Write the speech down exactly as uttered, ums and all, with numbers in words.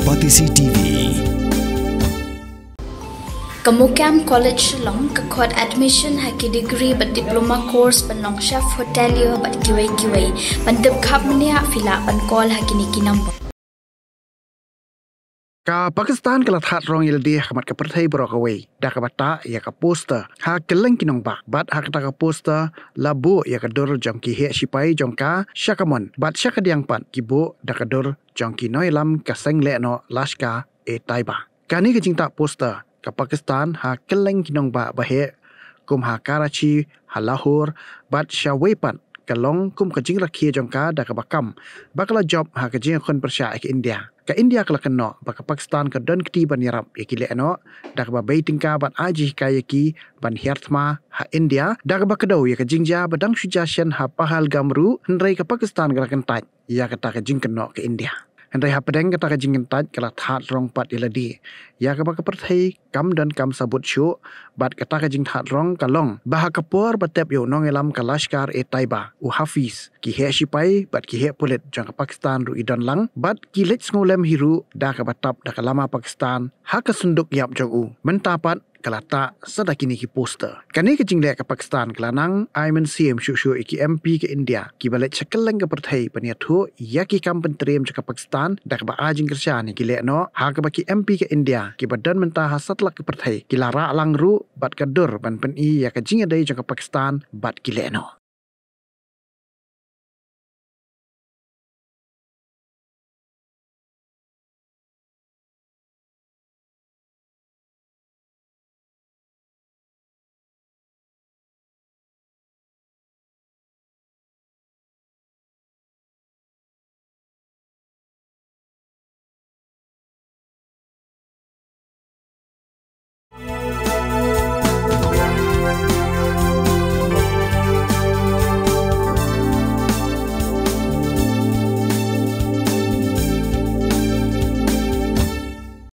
Batesi TV. Ka MOKAM College Shillong ka khot admission ha ki degree bad diploma course ban long chef hotelier bad kiwei kiwei. Ban tip khapmenia phi lah ban call ha kine ki number. Ka Pakistan ka la thad rong ïa lade ha khmat ka pyrthei baroh kawei da kaba tah ïa ka poster ha kylleng ki nongbah, bad ha kata ka poster la buh ïa ka dur jong ki heh shipai jong ka sha ka mon, bad sha ka diang pat ki buh da ka dur jong ki nongïalam ka seng lehnoh Lashkar-e-Taiba. Kane ka jingtah poster ka Pakistan ha kylleng ki nongbah baheh, kum ha Karachi, ha Lahore, bad shawei pat ka long kum ka jingrakhe jong ka da kaba kam ba ka la jop ha ka jingïakhun pyrshah ïa ka India. Ka India ka la kynnoh ba ka Pakistan ka don kti ban ïarap ïa ki lehnoh da kaba bei tyngka bad ai jinghikai ïa ki ban hiar thma ha India da kaba kdew ïa ka jingjia ba dang shu jia shen ha Pahalgam ruh, hynrei ka Pakistan ka la kyntait ïa kata ka jingkynnoh ka India. Hynrei hapdeng kata ka jingkyntait ka la thad rong pat ïa lade ïa kaba ka pyrthei kam don kam sabut shuh, bad kata ka jingthad rong ka long ba ha ka por ba tep ïa u nongïalam ka Lashkar-e-Taiba u Hafiz, ki heh shipai bad ki heh pulit jong ka Pakistan ruh i don lang, bad ki leit sngewlem hi ruh da kaba tap da ka lama Pakistan ha ka synduk ïap jong u. Mynta pat ka la tah sa da kine ki poster. Kane ka jingleh ka Pakistan ka la nang ai mynsiem shuh shuh ïa ki M P ka India kiba leit sha kylleng ka pyrthei ban ïathuh ïa ki kam pyntriem jong ka Pakistan da kaba ai jingkyrshan ïa ki lehnoh, ha kaba ki M P ka India kiba don mynta ha satlak ka pyrthei ki la rah lang ruh bad ka dur ban pyni ïa ka jingïadei jong ka Pakistan bad ki lehnoh.